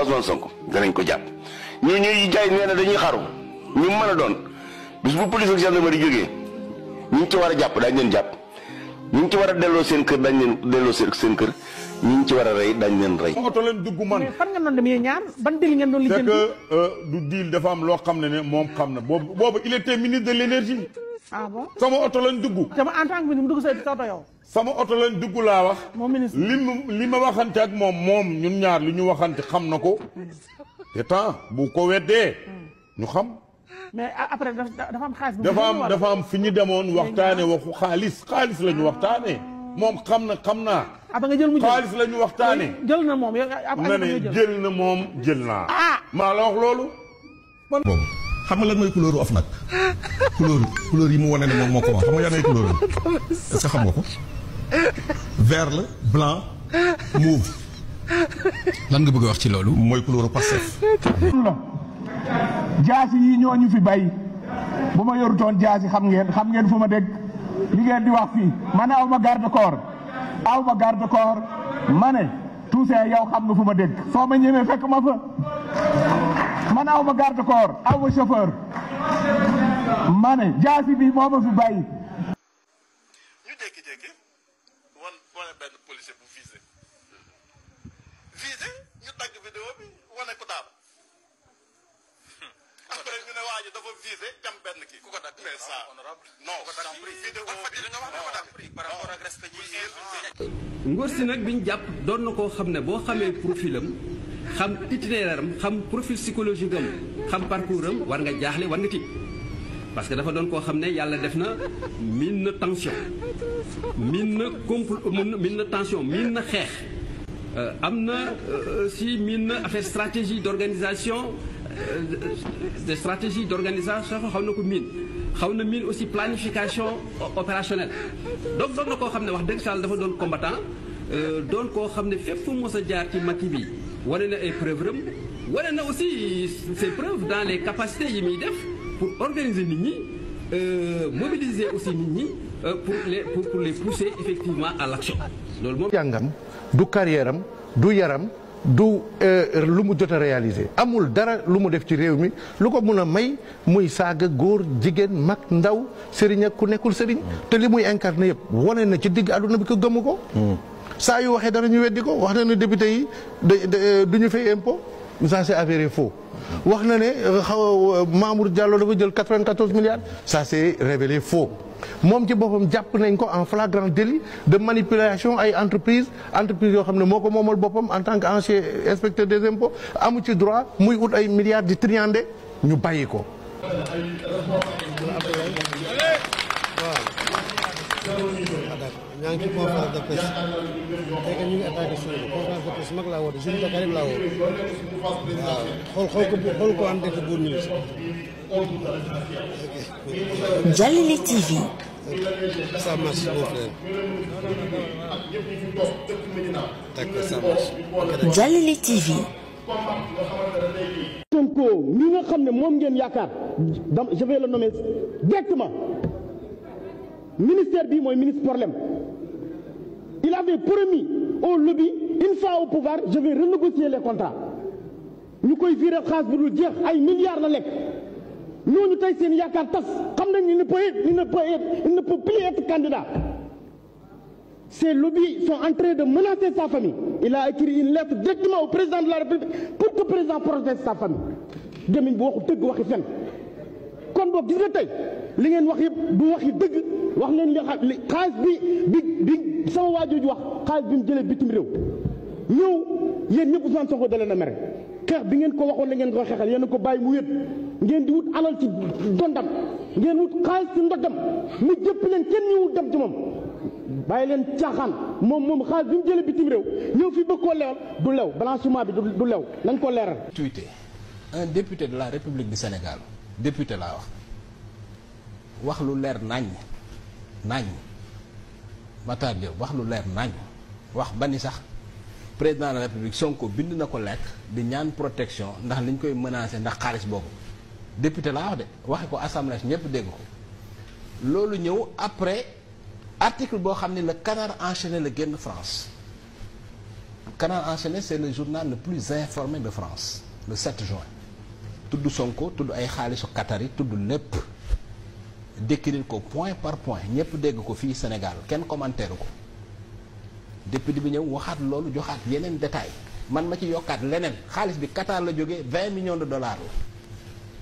Ousmane Sonko danañ ko jàpp ñu ñuy jaay nee na dañuy xaru ñu mën a doon bis bu police ak gendarmerie jógee ñu ci war a jàpp dañ leen jàpp ñu ci war a delloo seen kër dañ leen delloo seen kër ñu ci war a rey dañ leen rey. oto leen dugg man. mais fan nga doon dem yéen ñaar ban deal ngeen doon lijjanti. c'est que du deal dafa am loo xam ne moom xam na boobu il était ministre de l'énergie. ah bon sama oto lañ dugg. dama en tant que ministre mu dugg sa oto yow. sama oto lañ dugg laa wax. moom ministre li ma waxante ak moom ñun ñaar li ñu waxante xam na ko. te temps bu ko weddee ñu xam. mais après dafa am xaalis. dafa am fi ñu demoon waxtaane waxu xaalis la ñu waxtaane moom xam naa. ba nga jël mu jël xaalis la ñu waxtaane jël na moom yow na ne jël na moom jël naa. maa la wax loolu. boobu xam nga lan mooy couleur of nag couleur yi mu wane ne moom moo ko wax xam nga yan ay couleur est-ce que xam nga ko vert la blanc mauve. lan nga bëgg a wax ci loolu. mooy couleur Pastef. jaasi yi ñoo ñu fi bay bu ma yorutoon jaasi xam ngeen fu ma dégg li ngeen di wax fii ma ne aw ma garde corps ma ne Toussaint yow xam nga fu ma dégg soo ma ñemee fekk ma fa ma ne aw ma garde corps aw ma chauffeur ma ne jaasi bi moo ma fi bay. ñu jékki-jékki wane benn policier bu visé ñu dagg vidéo bi wane ko daal après ñu ne waa ji dafa visé jam benn kii ku ko dagg mais ça non par rapport ak respect ngóor si nag bi ñu jàpp doon na koo xam ne boo xamee profilam xam itinéraire am xam profil psychologique am xam parcours am war nga jaaxle war nga tiit parce que dafa doon koo xam ne yàlla def na miin na tension miin na tension miin na xeex am na aussi miin na affaire stratégie d'organisation des stratégies d'organisation xaw na ko miin xaw na miin aussi planification opérationnelle donc doon na koo xam ne wax dëgg Sall dafa doon combattant doon koo xam ne fépp fu mos a jaar ci Macky bi wane na ay preuves am wane na aussi ses preuves dans les capacités yi muy def pour organiser nit ñi mobiliser aussi nit ñi pour les pousser effectivement à l'action loolu moom. jàngam du carrière am du yaram du lu mu jot a réaliser amul dara lu mu def ci réew mi lu ko mun a may muy saaga góor jigéen mag ndaw sëriñ ak ku nekkul sëriñ te li muy incarné yëpp wane na ci digg àdduna bi ko gëmu ko. saa yu waxee dara ñu weddi ko wax na ne député yi du ñu fay impôt ça c'est avéré faux. wax na ne Mamour Diallo dafa jël 94 milliards ça s'est révélé faux moom ci boppam jàpp nañ ko en flagrant délit de manipulation ay entreprise yoo xam ne moo ko moomal boppam en tant que ancien inspecteur des impôts amu ci droit muy ut ay milliards di triandé ñu bàyyi ko. ñaa ngi ci conférence de presse tey ñu ngi attaqué suñu conférence de presse mag laa woote jeune Dakar laa woote waaw xool ko am dëkk buur news. Jallale TV. Ça marche mon frère. D'accord, ça marche. Jallale TV. Sonko mi nga xam ne moom ngeen yaakaar je vais le nommer directement ministère bi mooy ministre problème il avait promis au lobby une fois au pouvoir je vais renégocier les contrats ñu koy viré xaalis bu dul jeex ay milliards la lekk ñooñu tey seen yaakaar tas xam nañ il ne peut plus être candidat. Ces lobbies sont en train de menacer sa famille. Il a écrit une lettre directement au président de la République pour que le président protège sa famille. gémmiñ bu waxu dëgg waxi fen kon boog gis nga tey li ngeen wax yëpp du waxi dëgg wax leen li xaalis bi sama waajooju wax xaalis bi mu jëlee bitim réew ñëw yéen ñëpp Ousmane Sonko da leen a mere xeex bi ngeen ko waxoon la ngeen ko xeexal yéen a ko bàyyi mu wét ngeen di wut alal ci dondam ngeen wut xaalis ci ndoddam mu jëpp leen kenn ñu wut dem ci moom bàyyi leen caaxaan moom xaalis bi mu jëlee bitim réew ñëw fi bëgg koo lewal du lew blanchiment bi du lew nañ ko leeral. Un député de la République du Sénégal député laa wax lu leer nañ Matar Diop wax lu leer nañ wax ba ni sax président de la République Sonko bind na ko lekk di ñaan protection ndax liñ koy menacer ndax xaalis boobu député laa wax de waxe ko assemblée ñëpp dégg ko loolu ñëw après article boo xam ne le canard enchaîné la génn France Canal Enchaîné c'est le journal le plus informé de France le 7 juin tudd Sonko tudd ay xaalisu Qatar yi tudd lépp décrire ko point par point ñëpp dégg ko fii Sénégal kenn commentaire ko député bi ñëw waxaat loolu joxaat yeneen détail man ma ci yokkaat leneen xaalis bi Qatar la jógee 20 millions de dollars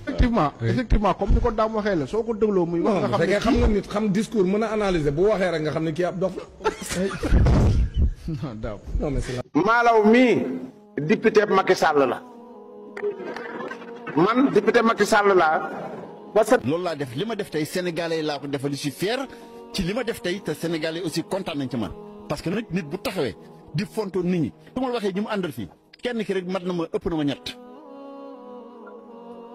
la. effectivement comme ni ko daam waxee la soo ko dégloo muy wax nga xam nga nit xam discours mën a analyser bu waxee rek nga xam ne kii ab dof non daaw non mais c'est Malaw mii député Macky Sall la man député Macky Sall laa parce que loolu laa def li ma def tey sénégalais laa ko defal, je suis fier ci li ma def tey te sénégalais aussi kontaan nañ ci man parce que nag nit bu taxawee di fonto nit ñi su ma waxee ñi mu àndal fii kenn ki rek mat na ma ëpp na ma ñett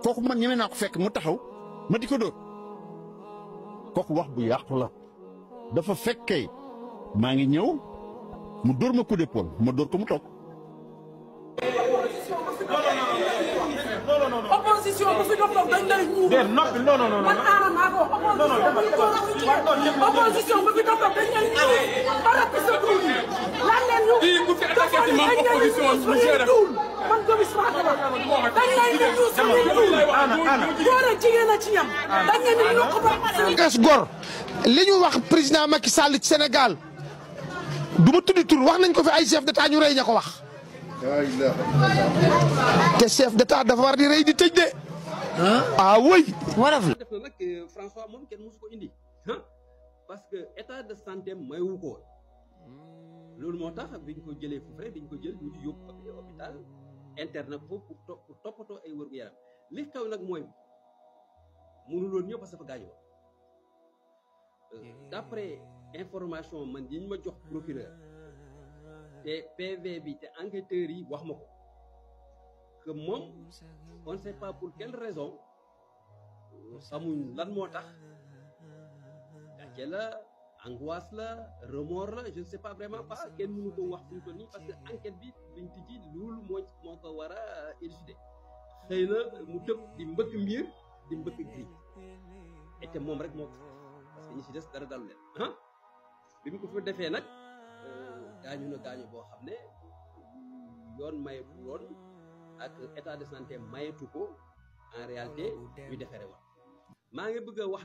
kooku man ñeme naa ko fekk mu taxaw ma di ko dóor kooku wax bu yàqu la dafa fekkee maa ngi ñëw mu dóor ma coup d'épaule ma dóor ko mu toog. opposition bu fi dox dañ lay ñuul. non man aana maa ko opposition bu fi dox dañ lay ñuul. ba rek sa tuul yi. lan leen ñu. fii ku fi attaqué ci man opposition monsieur rek. man Gomis maa ko wax. dañ lay ñuul suñuy tuul. góor ak jigéen a ci yam. dañ leen di yokk ba. gas gor li ñu wax président Macky Sall ci Sénégal du ma tuddi tur wax nañ ko fi ay chef d'état ñu rey ña ko wax. te chef d'état dafa war di rey di tëj de. ah oui. def na nag François moom kenn mosu ko indi parce que état de santé mayu ko loolu moo tax biñ ko jëlee foofu rek dañ ko jël ñu yóbbu ko hôpital interne ko pour toppatoo ay wërgu yaram li xew nag mooy mënuloon ñëw parce que dafa gaañoo d'après information man yi ñu ma jox procureur te PV bi te enquêteurs yi wax ma ko que moom on ne sait pas pour quelle raison xamuñ lan moo tax gàcce la angoisse la remords la je ne sais pas vraiment pas kenn mënu ko wax fu mu toll nii parce que enquête bi biñ tijji loolu moo ko war a élucider xëy na mu tëb di mbëkk mbir di mbëkk gris et te moom rek moo ko parce que ñi si des dara dalu leen bi mu ko fa defee nag gaañu na gaañu boo xam ne yoon mayetu woon ak état de santé mayetu ko en réalité ñu defere woon maa ngi bëgg a wax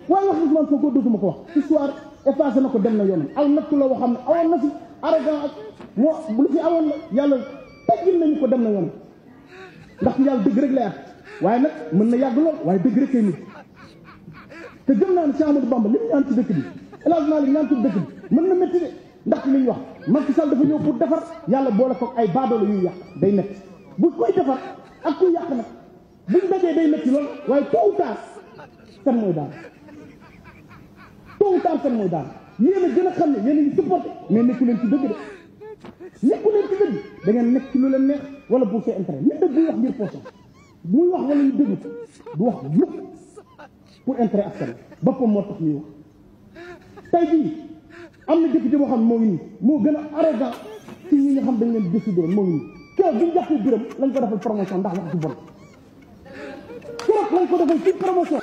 waaye wax Ousmane Sonko dootuma ko wax histoire effacé na ko dem na yoonam aw nattu la waxam ne awoon na fi arrogant ak moo lu fi awoon la yàlla teggil nañu ko dem na yoonam ndax yàlla dëgg rek lay at waaye nag mën na yàgg lool waaye dëgg rek kay nit te gëm naa ne Cheikh Amadou Bamba li mu ñaan ci dëkk bi élagement li ñaan ci dëkk bi mën na métti de ndax li ñu wax Macky Sall dafa ñëw pour defar yàlla boole ko ay baadoolo yuy yàq day métti bu koy defar ak kuy yàq nag buñ dajee day métti lool waaye tôt ou tard kan mooy daal tôt ou tard kan mooy daal yéen a gën a xam ne yéen a ngi supporté mais nekku leen ci dëgg de nekku leen ci dëgg da ngeen nekk ci lu leen neex wala pour ses intérêts nit dëgg buy wax ngir poosam muy wax wala ñu dëgg du wax mukk pour intérêt askan boppam moo tax ñuy wax tey jii am na député boo xam ne moo ngi nii moo gën a arrogant ci ñi nga xam dañ leen décidé woon moo ngi nii keroog bi ñu jàppee biram lañ ko defal promotion ndax wax ju bon keroog lañ ko defal ci promotion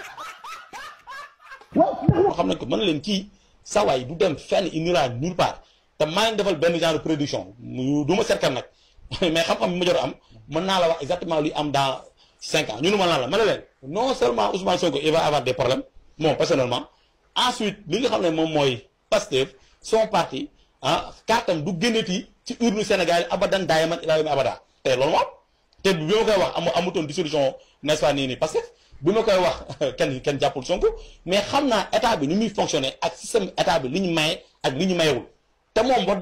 waaw ndax xam nañ ko mën leen kii sawaay du dem fenn il n'ira nulle part te maa ngi defal benn genre de production du ma seetkat nag mais xam-xam bi ma jot am mën naa la wax exactement luy am dans 5 ans ñu nu ma naan la ma ne leen non seulement Ousmane Sonko il va avoir des problèmes moom personnellement ensuite li nga xam ne moom mooy Pastef son parti kàttam du génnati ci urne Sénégal abadan daayaman ilaa yawmi abada te loolu moom te bi ma koy wax amutoon dissolution n'est-ce pas nii parce que bi ma koy wax kenn jàppul Sonko mais xam naa état bi ni muy fonctionner ak système état bi li ñu maye ak li ñu mayewul te moom wax